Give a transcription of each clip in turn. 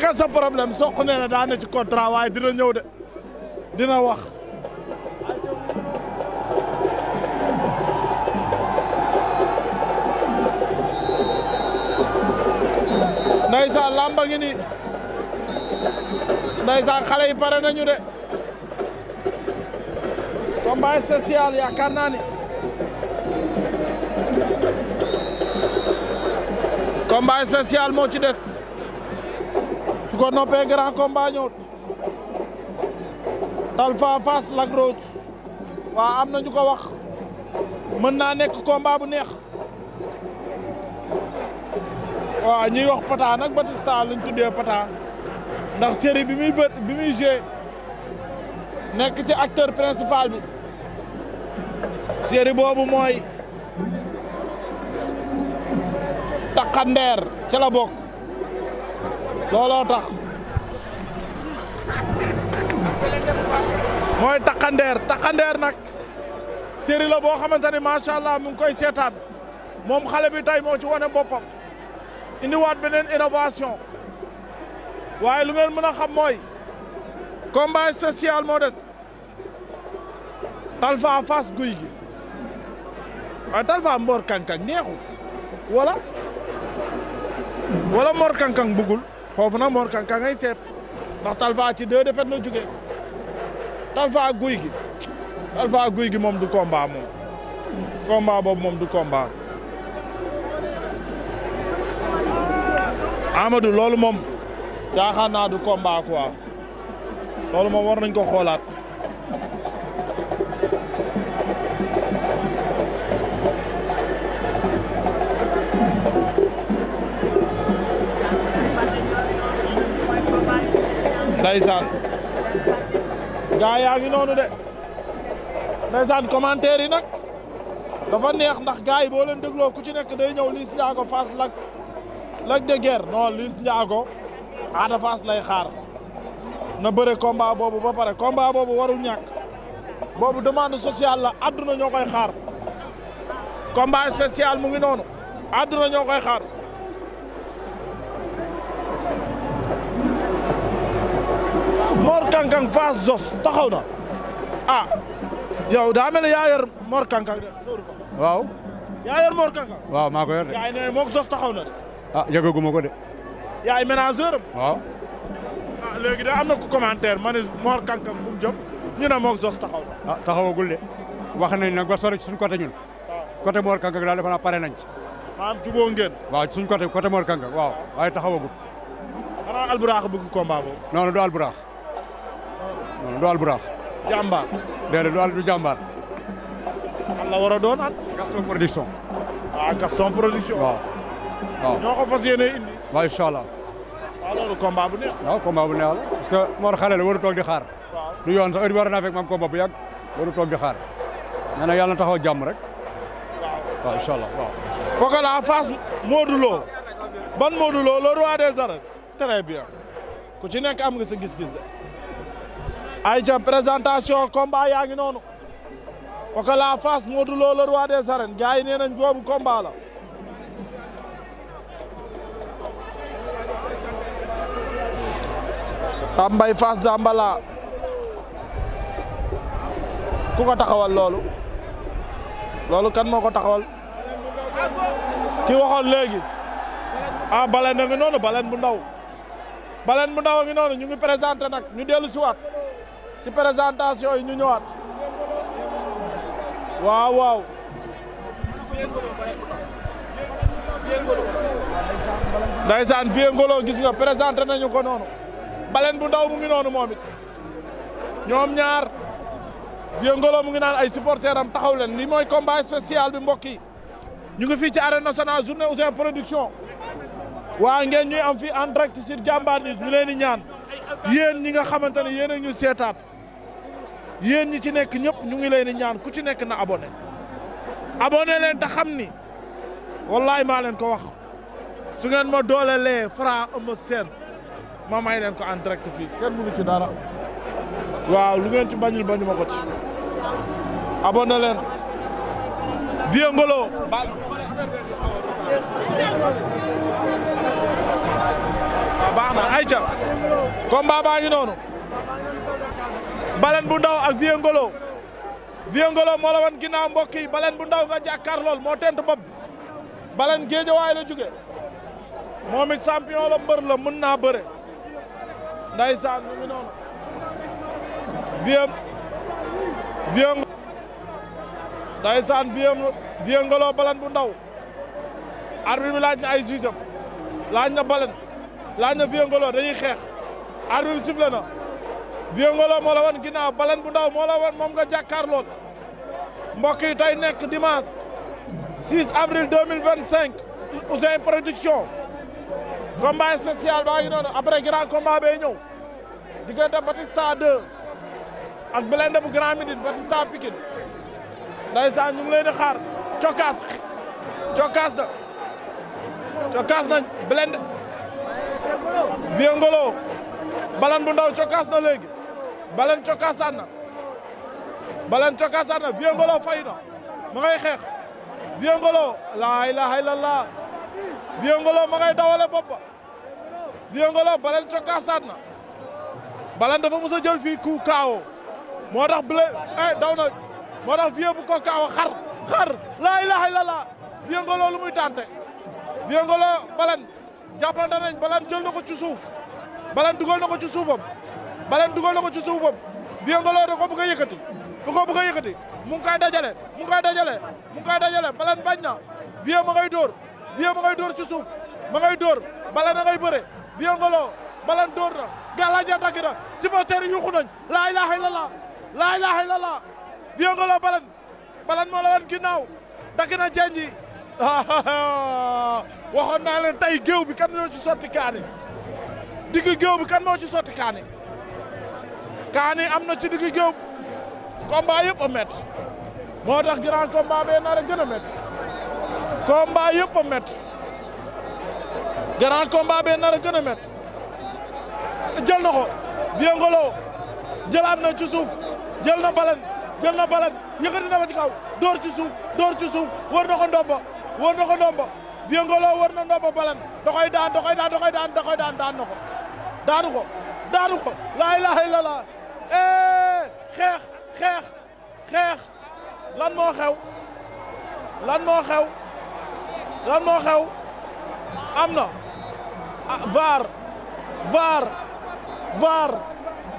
nekk sa problème Sokh nee na daa ne ci contrat waaye dina ñëw de dina wax. Ndeysaan lamba ngi ni ndeysaan xale yi pare nañu de combat spécial yaakaar naa ni combat spécial moo ci des su ko noppee grand combat ñëw Talfa Fass Lac Rose waaw am na ñu ko wax mën naa nekk combat bu neex waaw ñuy wax Pata nag Batista lañ tuddee Pata ndax série bi muy joué nekk ci acteur principal bi série boobu mooy Takkandeer ca la bokk looloo tax mooy Takkandeer nag série la boo xamante ni macha allah mu ngi koy seetaan moom xale bi tey moo ci wane boppam indiwaat beneen innovation waaye lu ngeen mën a xam mooy combat spécial moo des Talfa Fass Guy gi waaye Talfa Mor Kankang neexul wala Mor Kankang bëggul foofu nag Mor Kankang ngay seet ndax Talfa ci 2 défaites la jógee Talfa Guy gi moom du combat boobu moom du combat Amadou loolu moom yaakaar naa du combat quoi loolu moom war nañ ko xoolaat ndeysaan gaa yaa ngi noonu de ndeysaan commentaire yi nag dafa neex ndax gaa yi boo leen dégloo ku ci nekk day ñëw Liss Ndiago Fass Lac de Guiers non Liss Ndiago Ada Fass lay xaar na bëre combat boobu ba pare combat boobu warul ñàkk boobu demande sociale la adduna ñoo koy xaar combat spécial mu ngi noonu adduna ñoo koy xaar Mor Kankang Fass Zos taxaw na yow daa mel ne yaa yor Mor Kankang de waaw yaa yor Mor Kankang waaw maa ko yor de yaay ne mook Zos taxaw na de yëgaguma ko de yaay ménageur am waaw léegi da am na ku commentaire ma ne Mor Kankang fu mu jëm ñu ne mook Zos taxaw na taxawagul de wax nañ nag ba sori ci suñ côté ñun côté Mor Kankang daal defe naa pare nañ ci maanaam jubóo ngeen waaw suñ côté Mor Kankang waaw waaye taxawagul xanaa Alburax bëgg combat boobu non du Alburax non du Alburax jàmbaar déedéet du jàmbaar kan la war a doon Gaston production Gaston production waaw ñoo ko fas yéene indi waaw incha allah loolu combat bu neex waaw combat bu neex la parce que Mor xale la waru toog di xaar du yoon sax heure bi war naa fekk moom combat bu yàgg waru toog di xaar nee na yàlla na taxaw jàmm rek waaw incha allah waaw Pokola Fass Modou Lo ban Modou Lo le roi des arènes très bien ku ci nekk am nga sa gis-gis de ay ca présentation combat yaa ngi noonu Pokola Fass Modou Lo le roi des arènes gars yi nee nañ boobu combat la Pape Mbaye Fass Zambala ku ko taxawal loolu kan moo ko taxawal ki waxoon léegi Balen a ngi noonu Balen bu ndaw a ngi noonu ñu ngi présenté nag ñu dellu si waat ci présentation yi ñu ñëwaat waaw ndaysaan Vieux Ngolo gis nga présenté nañu ko noonu Balen bu ndaw mu ngi noonu moom it ñoom ñaar Vieux Ngolo mu ngi naan ay supporters am taxaw leen lii mooy combat spécial bi mbokk yi ñu ngi fii ci arène nationale journée Ouzin Production waa ngeen ñuy am fii en direct sur Jambar News ñu leen di ñaan yéen ñi nga xamante ne yéen a ñu seetaat yéen ñi ci nekk ñëpp ñu ngi leen di ñaan ku ci nekk na abonné leen te xam ni wallahi maa leen ko wax su ngeen ma doolelee Franc Eumeu Sène ma may leen ko en direct fii kenn mënu ci dara waaw lu ngeen ci bañul bañu ma ko ci abonné leen Vieux Ngolo bal waaw baax na ayca combat baa ngi noonu Baleine bu ndaw ak Vieux Ngolo Vieux Ngolo moo la wan ginnaaw mbokk yi Baleine bu ndaw nga jàkkaar lool moo tent bopp Baleine Géejawaay la jóge moom it champion la mbër la mën naa bëre ndeysaan mu ngi noonu Vieux ndeysaan Vieux Ngolo Baleine bu ndaw arbitre bi laaj na ay jugeam laaj na Baleine laaj na Vieux Ngolo dañuy xeex arbitre bi sifflé na Vieux Ngolo moo la wan ginnaaw Baleine bu ndaw moo la wan moom nga jàkkaar lool mbokk yi tey nekk dimanche 6 avril 2025 Ouzin Production combat spécial baa ngi noonu après grand combat bay ñëw diggante Batista 2 ak Blindé bu Grand Médine Batista Pikine ndeysaan ñu ngi leen di xaar cokkaas na Blindé Vieux Ngolo Baleine bu ndaw cokkaas na léegi Baleine cokkaasaan na Vieux Ngolo fay na ma ngay xeex Vieux Ngolo laa ilaha illallah Vieux Ngolo ma ngay dawale bopp ba Vieux Ngolo Baleine cokkaasaan na Baleine dafa mos a jël fii coup kaawo moo tax daw na moo tax Vieux bu ko kaawo xar laa ilaha illallah Vieux Ngolo lu muy tànte Vieux Ngolo Baleine jàppante nañ Baleine jël na ko ci suuf Baleine dugal na ko ci suufam Vieux Ngolo da ko bëgg a yëkkati mu ngi koy dajale Baleine bañ na Vieux ma ngay dóor ci suuf ma ngay dóor Baleine a ngay bëre Vieux Ngolo Baleine dóor na gàllaaj ya dagg na supporter yi yuuxu nañ laa ilaha illallah Vieux Ngolo Baleine moo la wan ginnaaw dagg na jenji waxoon naa leen tey géew bi kan moo ci sotti kaani digg géew bi kan moo ci sotti kaani am na ci digg géew combat yëpp a métti moo tax grand combat bee nar a gën a métti combat yëpp a métti grand combat bee nar a gën a métti jël na ko Vieux Ngolo jëlaat na ci suuf jël na Baleine yëkkati na ba ci kaw door ci suuf wër na ko ndomba Vieux Ngolo wër na ndomba Baleine da koy daan daan na ko daanu ko laa ilaha illallah xeex lan moo xew am na vaar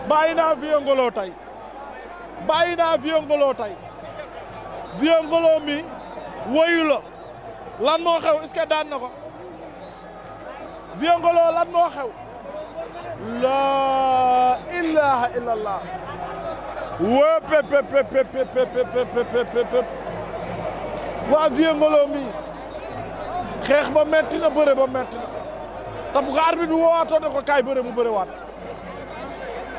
bàyyi naa Vieux Ngolo tey Vieux Ngolo mi woyu la lan moo xew est-ce que daan na ko Vieux Ngolo lan moo xew la ilaha illallah woo waa Vieux Ngolo mi xeex ba metti na bëre ba metti na te bu ko arbitre bi woowaatoo ne ko kaay bëre mu bëre waat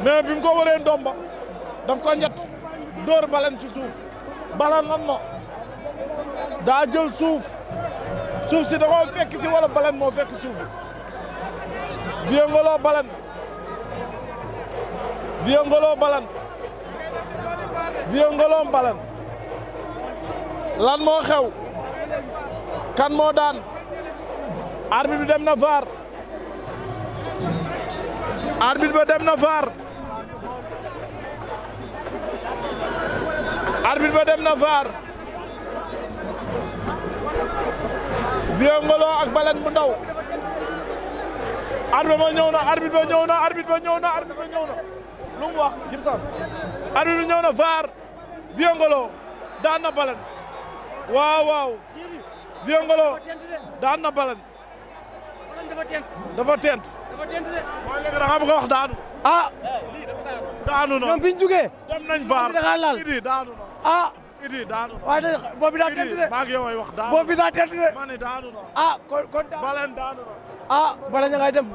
mais bi mu ko wëree ndomba daf ko ñett dóor Baleine ci suuf Baleine lan moo daa jël suuf si da koo fekk si wala Baleine moo fekk suuf Vieux Ngolo Baleine lan moo xew kan moo daan arbitre bi dem na VAR arbitre ba dem na VAR Vieux Ngolo ak Baleine bu ndaw arbitre ba ñëw na lu mu wax Gibson arbitre bi ñëw na VAR Vieux Ngolo daan na Baleine waaw Vieux Ngolo daan na Baleine dafa tent mooy léegi da nga bëgg a wax daanu daanu na ñoom biñ jugee dem nañ VAR Idi daanu na Idi daanu na waaye boobu daa tent de maa ngi yow ay wax daanu boobu daa tent de ma ne daanu na kon Baleine daanu na bala ña ngay dem